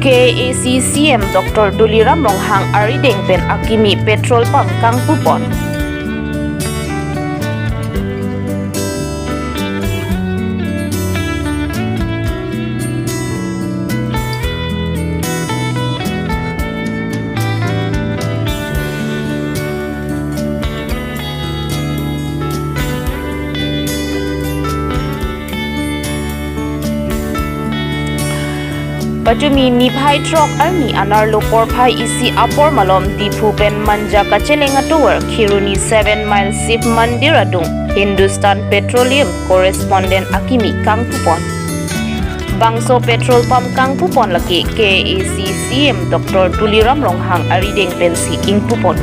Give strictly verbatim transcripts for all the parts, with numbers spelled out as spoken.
K A A C C E M Doctor Tuliram Ronghang arideng pen akimi petrol pump kangpupon. Pachumi niphai throk arni anerlo porphai isi apor malom Diphu pen Manja kacheleng atovar Kheroni seven Mile Shiv Mandir adung Hindustan Petroleum correspondent akimi kangpupon. Bangso petrol pump kangpupon lake K A A C C E M Doctor Tuliram Ronghang arideng pensi ingpupon.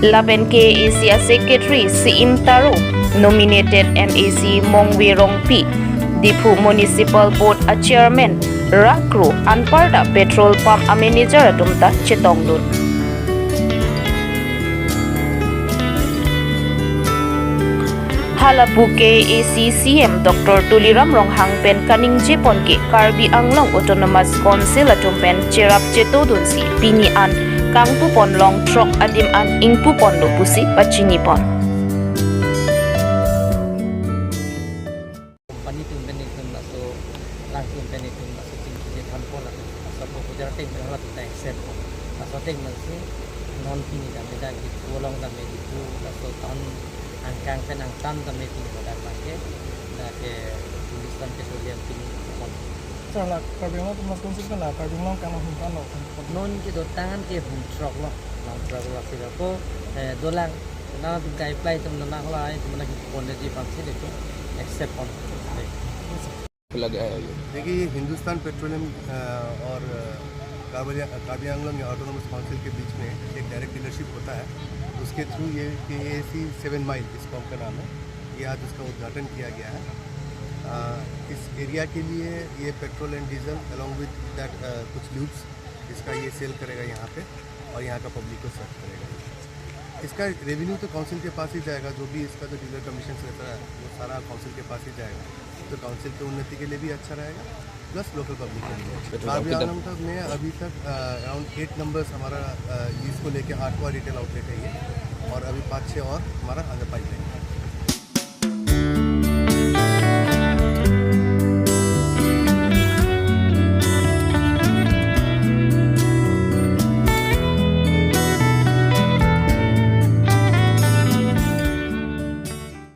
Lapen K A A C a Secretary Siim Taro, nominated M A C Mongve Rongpi, Diphu Municipal Board a Chairman Rakro anparta petrol pump a manager atum ta chetongdun. Halapu K A A C C E M Doctor Tuliram Ronghang pen kaningjepon ke Karbi Anglong Autonomous Council atum pen cherap chetodunsi pini an kangpupon long throk adim an ingpuponlo pusi pachinipon. Company atum pen itum laso, lang atum pen itum laso chingki chethanpon latum, laso proposal ateng pen latum ta accept. Laso ateng pensi non pini dam dak Diphu along dam Diphu laso town angkang pen angtan dam pini dak abangke dak ke Hindustan Petroleum pini pon. Sir, la Karbi Anglong Autonomous Council pen la Karbi Anglong kang hum kan lo. Non kedotang ke hum throk lo, long throk lo sila ko, eh, dolang. Nangtum ke apply atum nanglang, itum nangkipon ji aphansi itum accept pon. लग गया है ये। देखिए, ये हिंदुस्तान पेट्रोलियम, अ, और, अ, कार्बी, कार्बी आंगलोंग या autonomous council के बीच में एक डायरेक्ट डीलरशिप होता है, उसके थ्रू ये के ए सी सेवन माइल इस पंप का नाम है, ये आज उसका उद्घाटन किया गया है। अ, इस एरिया के लिए ये petrol and diesel along with that, अ, कुछ लूब्स, इसका ये सेल करेगा यहाँ पे और यहाँ का पब्लिक को सर्व करेगा। इसका रेवेन्यू तो काउंसिल के पास ही जाएगा, जो भी इसका जो डीलर कमीशन रहता है वो सारा काउंसिल के पास ही जाएगा, तो काउंसिल की उन्नति के लिए भी अच्छा रहेगा, प्लस लोकल पब्लिक के लिए। पेट्रोल पंप कार्बी कितना? आंगलोंग तक में अभी तक, अ, अराउंड एट नंबर्स हमारा, अ, लीज को लेके आठवां रिटेल आउटलेट है ये, और अभी पाँच छः और हमारा अंडर पाइपलाइन है।